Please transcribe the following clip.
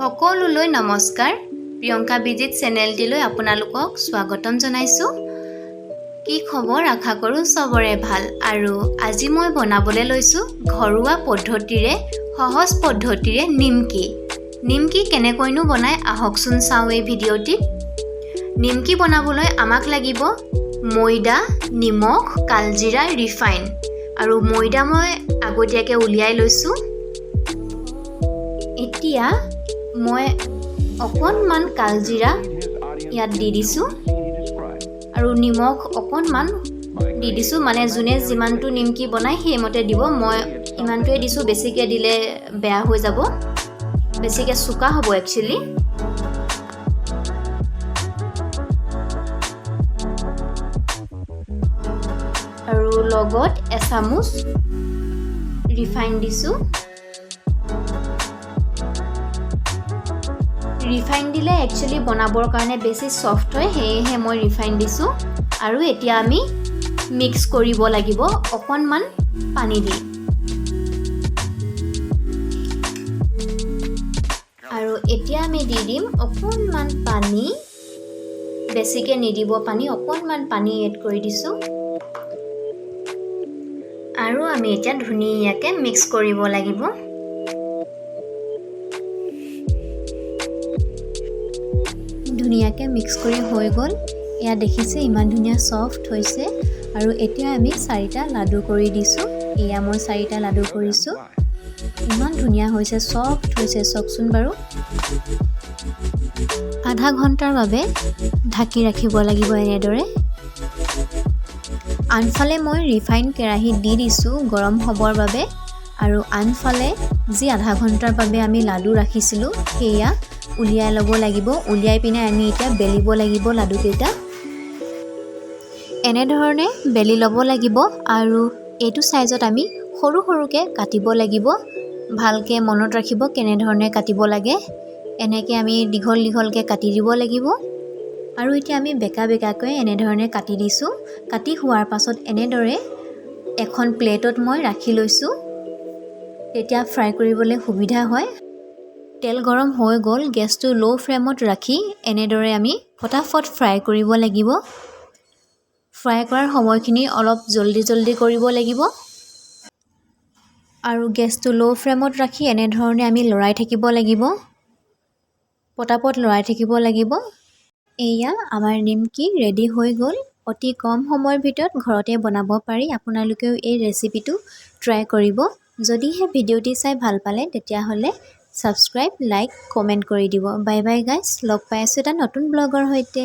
সকলোলৈ নমস্কাৰ। প্ৰিয়ংকা বিজিত চেনেলটিলৈ আপোনালোকক স্বাগতম জনাইছোঁ। কি খবৰ? আশা কৰোঁ চবৰে ভাল। আৰু আজি মই বনাবলৈ লৈছোঁ ঘৰুৱা পদ্ধতিৰে, সহজ পদ্ধতিৰে নিমকি। নিমকি কেনেকৈনো বনাই, আহকচোন চাওঁ এই ভিডিঅ'টিত। নিমকি বনাবলৈ আমাক লাগিব ময়দা, নিমখ, কালজিৰা, ৰিফাইন। আৰু ময়দা মই আগতীয়াকৈ উলিয়াই লৈছোঁ। এতিয়া মই অকণমান কালজিৰা ইয়াত দি দিছোঁ আৰু নিমখ অকণমান দি দিছোঁ। মানে যোনে যিমানটো নিমকি বনায় সেইমতে দিব। মই ইমানটোৱে দিছোঁ, বেছিকৈ দিলে বেয়া হৈ যাব, বেছিকৈ চোকা হ'ব একচুৱেলি। আৰু লগত এচামুচ ৰিফাইন দিছোঁ। ৰিফাইন দিলে একচুৱেলি বনাবৰ কাৰণে বেছি ছফ্ট হয়, সেয়েহে মই ৰিফাইন দিছোঁ। আৰু এতিয়া আমি মিক্স কৰিব লাগিব অকণমান পানী দি। আৰু এতিয়া আমি দি দিম অকণমান পানী, বেছিকৈ নিদিব পানী, অকণমান পানী এড কৰি দিছোঁ। আৰু আমি এতিয়া ধুনীয়াকৈ মিক্স কৰিব লাগিব। ধুনীয়াকৈ মিক্স কৰি হৈ গ'ল। এয়া দেখিছে ইমান ধুনীয়া ছফ্ট হৈছে। আৰু এতিয়া আমি চাৰিটা লাডু কৰি দিছোঁ। এয়া মই চাৰিটা লাডু কৰিছোঁ। ইমান ধুনীয়া হৈছে, ছফ্ট হৈছে, চাওকচোন বাৰু। আধা ঘণ্টাৰ বাবে ঢাকি ৰাখিব লাগিব এনেদৰে। আনফালে মই ৰিফাইন কেৰাহীত দি দিছোঁ গৰম হ'বৰ বাবে। আৰু আনফালে যি আধা ঘণ্টাৰ বাবে আমি লাডু ৰাখিছিলোঁ সেয়া উলিয়াই ল'ব লাগিব। উলিয়াই পিনে আমি এতিয়া বেলিব লাগিব লাডুকেইটা। এনেধৰণে বেলি ল'ব লাগিব। আৰু এইটো চাইজত আমি সৰু সৰুকৈ কাটিব লাগিব। ভালকৈ মনত ৰাখিব কেনেধৰণে কাটিব লাগে। এনেকৈ আমি দীঘল দীঘলকৈ কাটি দিব লাগিব। আৰু এতিয়া আমি বেকা বেকাকৈ এনেধৰণে কাটি দিছোঁ। কাটি হোৱাৰ পাছত এনেদৰে এখন প্লেটত মই ৰাখি লৈছোঁ, তেতিয়া ফ্ৰাই কৰিবলৈ সুবিধা হয়। তেল গৰম হৈ গ'ল, গেছটো ল' ফ্লেমত ৰাখি এনেদৰে আমি ফটাফট ফ্ৰাই কৰিব লাগিব। ফ্ৰাই কৰাৰ সময়খিনি অলপ জল্দি জল্দি কৰিব লাগিব। আৰু গেছটো ল' ফ্লেমত ৰাখি এনেধৰণে আমি লৰাই থাকিব লাগিব, পটাপট লৰাই থাকিব লাগিব। এয়া আমাৰ নিমকি ৰেডি হৈ গ'ল। অতি কম সময়ৰ ভিতৰত ঘৰতে বনাব পাৰি। আপোনালোকেও এই ৰেচিপিটো ট্ৰাই কৰিব। যদিহে ভিডিঅ'টি চাই ভাল পালে তেতিয়াহ'লে ছাবস্ক্ৰাইব, লাইক, কমেণ্ট কৰি দিব। বাই বাই গাইজ, লগ পাই আছোঁ এটা নতুন ব্লগৰ সৈতে।